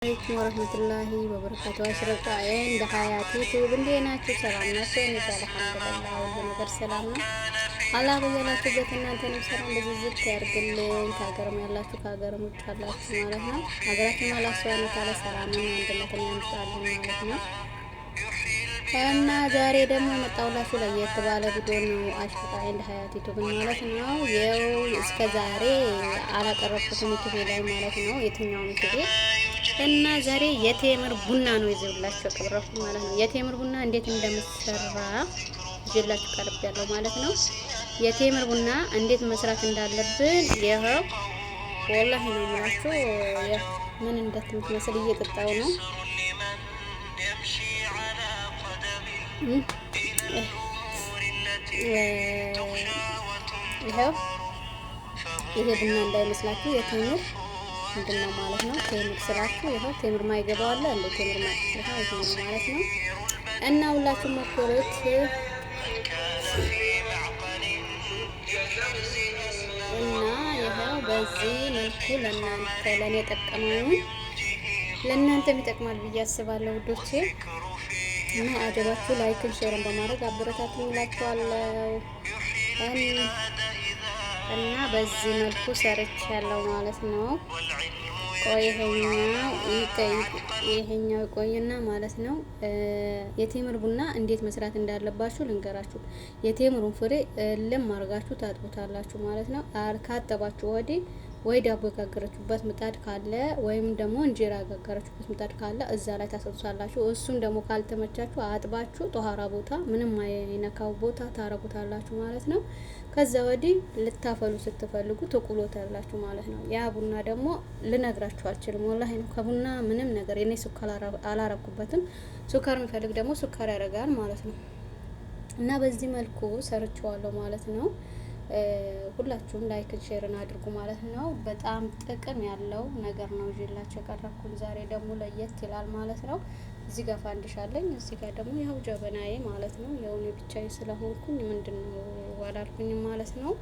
عليكم ورحمة الله وبركاته። አሽረቃ እንደ ሀያት ዩቲዩብ እንዴት ናችሁ? ሰላም ናቸው? እኔ ጋር الحمد لله ሁሉ ነገር ሰላም ነው። አላህ በያላችሁበት እናንተንም ሰላም ብዝዝት ያርግልን። ከሀገርም ያላችሁ ከሀገርም ውጭ ያላችሁ ማለት ነው። ሀገራችን አላህ سبحانه وتعالى ሰላምን አንድነትን ያምጣልን ማለት ነው። እና ዛሬ ደግሞ የመጣሁላችሁ ለየት ባለ ቪዲዮ ነው። አሽረቃ እንደ ሀያት ዩቲዩብ ማለት ነው። ይኸው እስከ ዛሬ አላቀረብኩትም ዩቲዩብ ላይ ማለት ነው። የትኛውም ዩቲዩብ እና ዛሬ የቴምር ቡና ነው ይዤላችሁ የቀረብኩት ማለት ነው። የቴምር ቡና እንዴት እንደምሰራ ይዤላችሁ ቀርቤያለሁ ማለት ነው። የቴምር ቡና እንዴት መስራት እንዳለብን ይኸው والله ነው የምላችሁ። ምን እንደምትመስል እየጠጣው ነው። ይኸው ይሄ ቡና እንዳይመስላችሁ የቴምር ምንድን ነው ማለት ነው። ቴምር ስላችሁ ይኸው ቴምር ማይገባው አለ እንደ ቴምር ይኸው ማለት ነው። እና ሁላችሁም ሞክሩት። እና ይኸው በዚህ መልኩ ለእናንተ ለእኔ የጠቀመውን ለእናንተም ይጠቅማል ብዬ አስባለሁ ውዶቼ። እና አጀባችሁ like ን share ን በማድረግ አበረታቱኝ እላችኋለሁ። እና በዚህ መልኩ ሰርቻለሁ ማለት ነው። ቆይ ይሄኛው ይቆይና ማለት ነው። የቴምር ቡና እንዴት መስራት እንዳለባችሁ ልንገራችሁ። የቴምሩን ፍሬ ልም አድርጋችሁ ታጥቡታላችሁ ማለት ነው። ካጠባችሁ ወዲህ ወይ ዳቦ የጋገረችሁበት ምጣድ ካለ ወይም ደግሞ እንጀራ የጋገረችሁበት ምጣድ ካለ እዛ ላይ ታሰጡታላችሁ። እሱም ደግሞ ካልተመቻችሁ አጥባችሁ ጦሃራ ቦታ ምንም አይነካው ቦታ ታረጉታላችሁ ማለት ነው። ከዛ ወዲህ ልታፈሉ ስትፈልጉ ትቁሎታላችሁ ማለት ነው። ያ ቡና ደግሞ ልነግራችሁ አልችልም። والله ነው። ከቡና ምንም ነገር እኔ ስኳር አላረኩበትም። ስኳር የሚፈልግ ደግሞ ስኳር ያደርጋል ማለት ነው። እና በዚህ መልኩ ሰርቼዋለሁ ማለት ነው። ሁላችሁም like ን share ን አድርጉ ማለት ነው። በጣም ጥቅም ያለው ነገር ነው ይዤላችሁ የቀረብኩት። ዛሬ ደግሞ ለየት ይላል ማለት ነው። እዚህ ጋር ፋንዲሻ አለኝ፣ እዚህ ጋር ደግሞ ያው ጀበናዬ ማለት ነው። ያው እኔ ብቻዬ ስለሆንኩኝ ምንድነው አላልኩኝም ማለት ነው።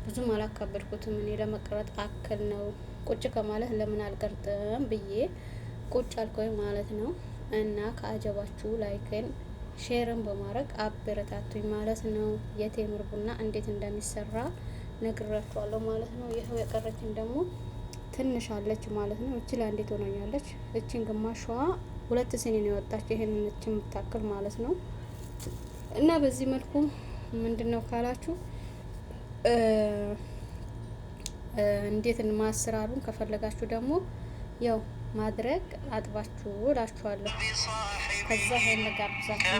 ብዙም አላካበድኩትም። እኔ ለመቅረጥ አክል ነው ቁጭ ከማለት ለምን አልቀርጥም ብዬ ቁጭ አልኩኝ ማለት ነው። እና ከአጀባችሁ like ን share ን በማድረግ አበረታቱኝ ማለት ነው። የቴምር ቡና እንዴት እንደሚሰራ ነግራችኋለሁ ማለት ነው። ይኸው የቀረችን ደግሞ ትንሽ አለች ማለት ነው። እቺ ለአንዴት ሆናኛለች። እቺን ግማሿ ሁለት ስኒ ነው የወጣች ይሄንን እቺ የምታክል ማለት ነው። እና በዚህ መልኩ ምንድነው ካላችሁ እንዴት ማሰራሩን ከፈለጋችሁ ደግሞ ያው ማድረግ አጥባችሁ እላችኋለሁ። ከዛ ይሄን ጋብዛችሁ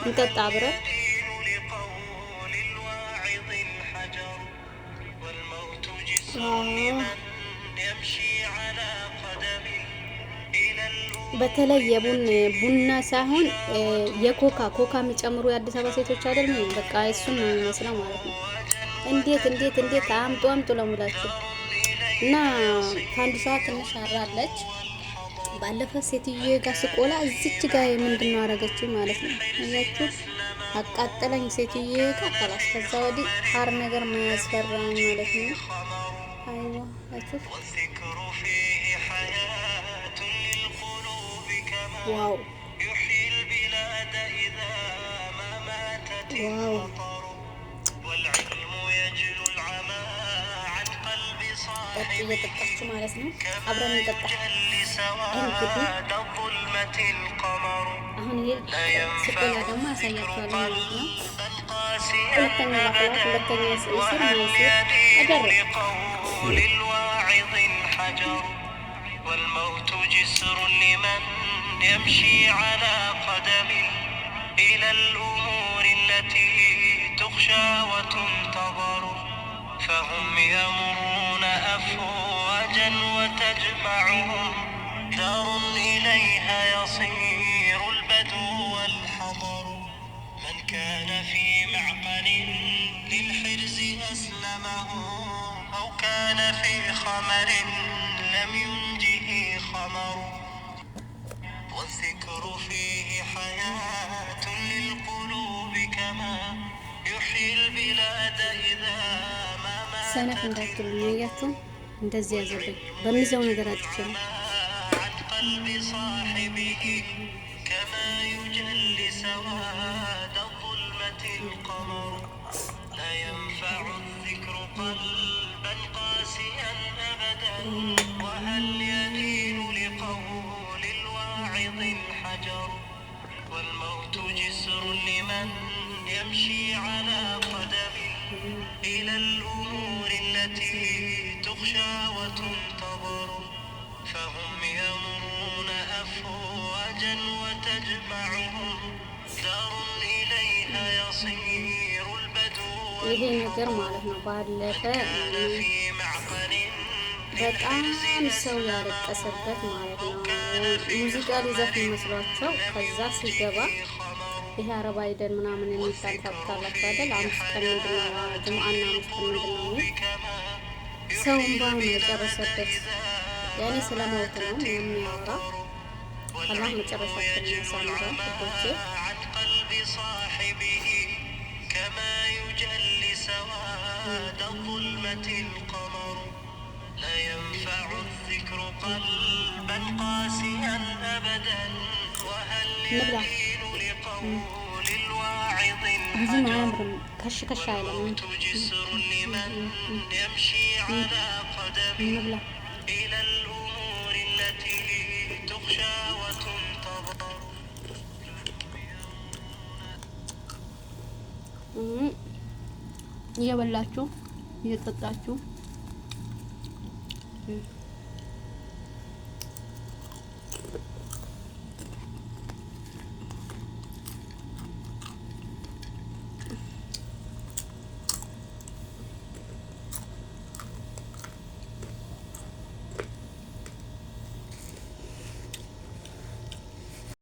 እንጠጣ አብረን። በተለይ የቡን ቡና ሳይሆን የኮካ ኮካ የሚጨምሩ የአዲስ አበባ ሴቶች አይደል? በቃ እሱን ነው የሚመስለው ማለት ነው። እንዴት እንዴት እንዴት አምጡ አምጡ ለሙላችሁ። እና ፋንዲሻዋ ትንሽ አራለች። ባለፈ ሴትዬ ጋር ስቆላ እዚች ጋር ምንድን ነው አረገችኝ ማለት ነው። እያችሁ አቃጠለኝ ሴትዬ ጋር خلاص። ከዛ ወዲህ حار ነገር መያዝ ፈራኝ ማለት ነው። አይዋ አችሁ wow wow ጠጡ እየጠጣችሁ ማለት ነው። አብረን እንጠጣ። እንግዲህ አሁን ይሄ ስቆላ ደግሞ አሳያችኋለሁ ማለት ነው። ሁለተኛ ላፍላት፣ ሁለተኛ ስር ማይስር አደረግ والموت جسر لمن يمشي على قدم إلى الأمور التي تخشى وتنتظر فهم يمرون أفواجا وتجمعهم دار إليها يصير البدو والحضر من كان في معقل للحرز أسلمه أو كان في خمر لم ينجه خمر والذكر فيه حياة للقلوب كما يحيي البلاد إذا ما ሰነፍ ماتت እንዳትሉኝ፣ አያችሁ፣ እንደዚህ ያዘብኝ በሚይዘው ነገር አጥቼ ነው። عن قلب صاحبه كما يجلي سواد الظلمة القمر. لا ينفع الذكر قلبا قاسيا أبدا، وهل يلين لقول الواعظ الحجر؟ والموت جسر لمن يمشي على قدمه إلى الأمور التي تخشى وتنتظر، فهم يمرون أفواجا وتجمعهم دار إليها يصير البدو ይሄ ነገር ማለት ነው ባለፈ كان في معقل በጣም ሰው ያለቀሰበት ማለት ነው። ሙዚቃ ሊዘፍን መስሏቸው ከዛ ሲገባ ይሄ አረብ አይደል ምናምን የሚባል ታውቁታላችሁ አይደል? 5 ቀን ምንድን ነው ጅምዓና 5 ቀን ምንድን ነው የሚል ሰው እንባውን የጨረሰበት፣ ያኔ ስለ ሞት ነው የሚያወራ። አላህ መጨረሻችንን ያሳምረው ውዶቼ። عن قلب صاحبه كما يجلي سواد الظلمة القمر. لا ينفع الذكر قلبا قاسيا أبدا، وهل እንብላ። يلين لقول الواعظ ብዙም الحجر؟ አያምርም፣ ከሽ ከሽ አይልም። والموت جسر لمن يمشي على قدمه እንብላ። إلى الأمور التي تخشى وتنتظر. እየበላችሁ እየጠጣችሁ።